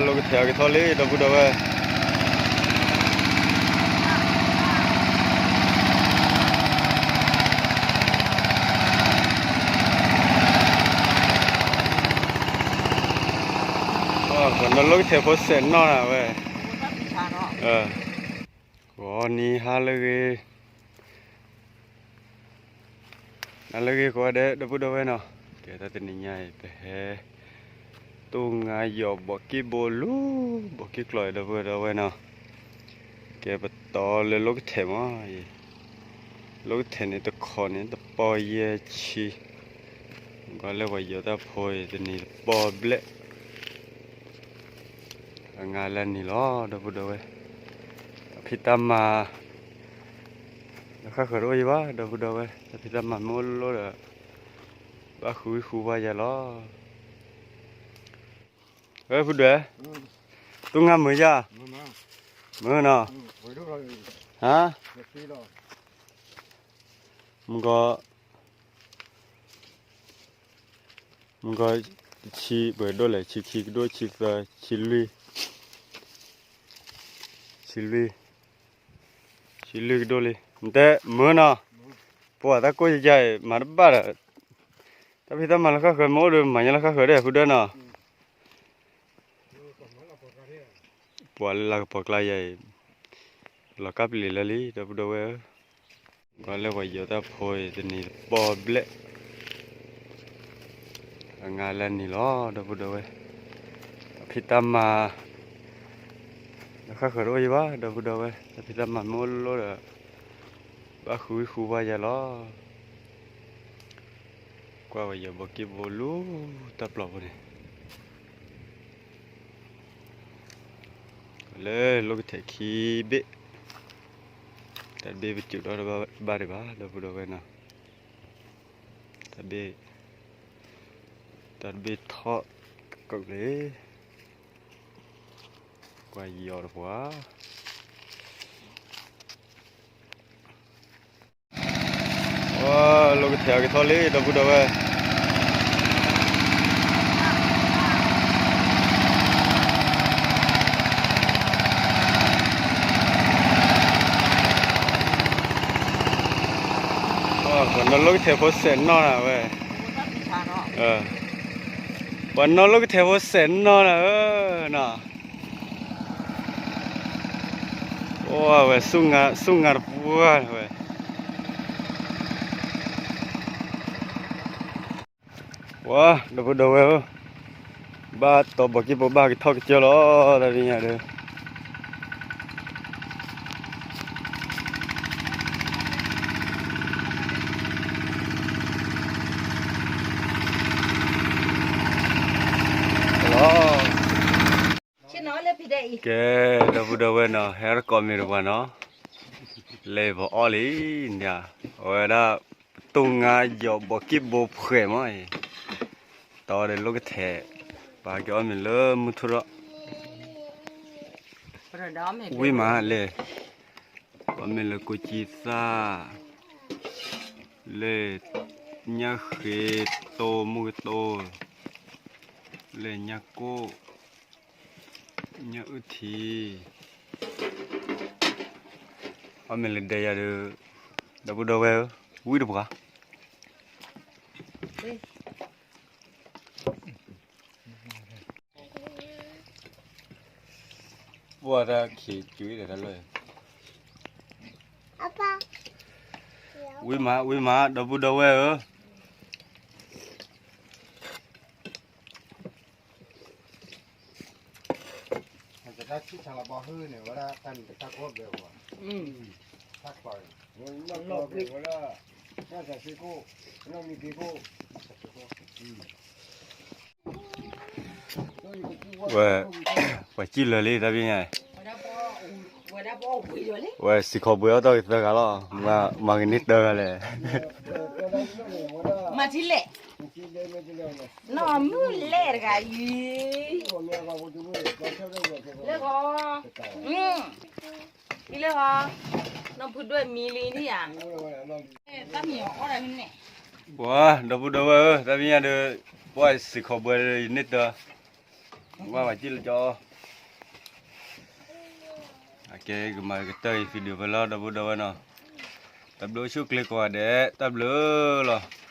လီၢ်ကထံးအကထီၣ်လံ ဒီပုၢ်ဒီဝဲၢ်, ပှၤနီၢ်လီၢ်ကထံးဖိစဲးနီၢ်နၤဝဲ, ဂီၤနံၤဟါလၢအဂ့ၤ နၤလၢအဂ့ၤကိးဂၤဒဲး ဒီပုၢ်ဒီဝဲၢ်နီၤ, ကဲတၢ်တနံၤညါအံၤ ပဟဲ တိၢ်ငါယီၤဘီးက့ၣ်ဘိလၢ ဘီးက့ၣ်ကျီၢ်အံၤ ဒီပုၢ်ဒီဝဲၢ်နီၤ, ကဲပတီၢ်လၢလီၢ်ကထံးမးအံၤ, လီၢ်ကထံးန့ၣ်တခီန့ၣ် တပီၢ်ယဲၢ်ဆံ, ကွၢ်လၢပှၤယီၤတၢ်ဖိအံၤ တနံၤတပီၢ်ဘျဲၣ် အငါလၢနံၤလီၤ ဒီပုၢ်ဒီဝဲၢ်, တၢ်ဖံးတၢ်မၤ လၢဃၣ်ဃၢၤတအိၣ်ယံၤဘၣ် ဒီပုၢ်ဒီဝဲၢ်, တၢ်ဖံးတၢ်မၤမ့ၢ်အိၣ်လိၣ်ဒီး ဘၣ်ဃုဝံၣ်ဃုဝါယၤလီၤ. ဝဲ ဖုဒွဲၣ်, တိၢ်ငါမုာ်ယါ, မုာ်နီၤ, ဟါ, မုၢ်ဂီၤ မုၢ်ဂီၤ ဆံပှဲၤဒိၣ်လဲၣ်, ဆံခံကဒိၣ်, ဆံသၢ, ဆံလွံၢ်, ဆံလွံၢ်, ဆံလွံၢ်ကဒိၣ်လံ, နတဲမုာ်နီၤ, ပှၤတၢ်ကိၢ်ယါအံၤ မၤတဘၣ်ဒီး, တၢ်ဖံးတၢ်မၤလၢဃၣ်ဃၢၤမ့ၢ်အိၣ်ဒီး မၤညါလၢဃၣ်ဃၢၤဒီး ဖုဒွဲၣ်နီၤ. ပှၤလၢလၢကပီၤကျါယၤအံၤ လီၤကၢ်ပျံၤလၢလံ ဒီပုၢ်ဒီဝဲၢ်ဧၢ, ကွၢ်လၢပှၤယီၤတၢ်ဖိအံၤ တနံၤတပီၢ်ဘျဲၣ် အငါလၢနံၤလီၤ ဒီပုၢ်ဒီဝဲၢ်, တၢ်ဖံးတၢ်မၤ လၢဃၣ်ဃၢၤတအိၣ်ယံၤဘၣ် ဒီပုၢ်ဒီဝဲၢ်, တၢ်ဖံးတၢ်မၤမ့ၢ်အိၣ်လိၣ်ဒီး ဘၣ်ဃုဝံၣ်ဃုဝါယၤလီၤ. ကွၢ်ပှၤယီၤဘီးက့ၣ်ဘိလၢတၢ်ပျီပူၤန့ၣ် လၢလီၢ်ကထံးခံဘ့ၣ်, တၢ်တဘ့ၣ်ပစူးထီၣ်တဘၣ်ဒံးဘၣ် ဒီပုၢ်ဒီဝဲၢ်နီၤ, တၢ်တဘ့ၣ်, တၢ်တဘ့ၣ်ထီၣ်ကကလ့, ကွၢ်ယီၤတပှၤ လီၢ်ကထံးအကထီၣ်လံ ဒီပုၢ်ဒီဝဲၢ်, ပှၤနီၢ်လီၢ်ကထံးဖိစဲးနီၢ်နၤဝဲ, ပှၤနီၢ်လီၢ်ကထံးဖိစဲးနီၢ်နၤဧၢနီၤ. အိၣ်ဝဲ ဆူၣ်ငါတပှၢ်ဝဲ, ပှၤ ဒီပုၢ်ဒီဝဲၢ်ဧၢ, ဘၣ်တီၤဘီးက့ၣ်ဘိဘၣ်ကထီၣ်ကစၢၢ်လီၤ တၢ်တနံၤညါဒီး လီၤ ကဲ ဒီပုၢ်ဒီဝဲၢ်နီၤ, ဟဲတကိးမ့ၢ်တပှၤနီၤ, လဲၤပအီၣ်လံန့ၣ်, အဝဲဒၣ် ပတိၢ်ငါယီၤဘီးက့ၣ်ဘိဖှဲးမး, တီဒီးလီၢ်ကထံး, ပာ်က့ၤအီၣ်မ့ၤလၢမုၢ်ထူၣ်ထီၣ်, ဝံၣ်မးလဲၣ်, အီၣ်မ့ၤလၢကိးကံသၣ်, လၢညၣ်ဃ့တိၢ်မုၢ်ကတိၢ်, လၢညၣ်ကိၣ်, ညၣ်အုၣ်ထံ, အီၣ်မ့ၤလၢဒဲယၤဒီး, ဒီပုၢ်ဒီဝဲၢ်ဧၢ, ဝံၣ်တပှၤ ပှၤတၢ်ခံးကွံာ်ဒီးတၢ်လၢ, ဝံၣ်မး ဝံၣ်မး ဒီပုၢ်ဒီဝဲၢ်ဧၢ, တၢ်ဆံၣ်ဆါလီၤဘီဟုၣ်န့ၣ် ဝဲဒၣ်တၢ်နံၤတၢ်ကီၢ်ဘဲဝဲ, တၢ်ကွၢ်, ဝဲ, တၢ်စးစ့ကိၣ်, နီၢ်မံက့ကိၣ် ဝဲ, ပှၤစံၣ်လၢာ်လံ တၢ်ဘ့ၣ်ညါ, ဝဲစံၣ်ခီးဘှဲအီၣ်တၢ်ဂ့ၤသၢဂၤလီၤ, မၤကန့ၢ်တၢ်ဂၤလဲၣ်, မၤထံလဲၣ်, နီၢ်မုၢ်လဲၣ်တဂၤအံၤ, လၢဂီၤ, အံၤလၢဂီၤ, နီၢ်ဖုဒွဲၣ်မံလံန့ၣ်ဧါ, တၢ်မံၤအီၣ်ဒၣ်န့ၣ်, ပှၤ ဒီပုၢ်ဒီဝဲၢ်ဧၢ, တၢ်ဘ့ၣ်ညါဒီး, ပှၤစံၣ်ခီးဘှဲဒီးယန့ၢ်တၢ်, ဝဲပှၤစံၣ်လၢာ်ကၠီ ကဲကမၤကတၢၢ်အံၤ video ဖဲလီၤ ဒီပုၢ်ဒီဝဲၢ်နီၤ, တၢ်ဘျုးအိၣ်ဆူၣ်ချ့ကိးဂၤဒဲး တၢ်ဘျုးလီၤ.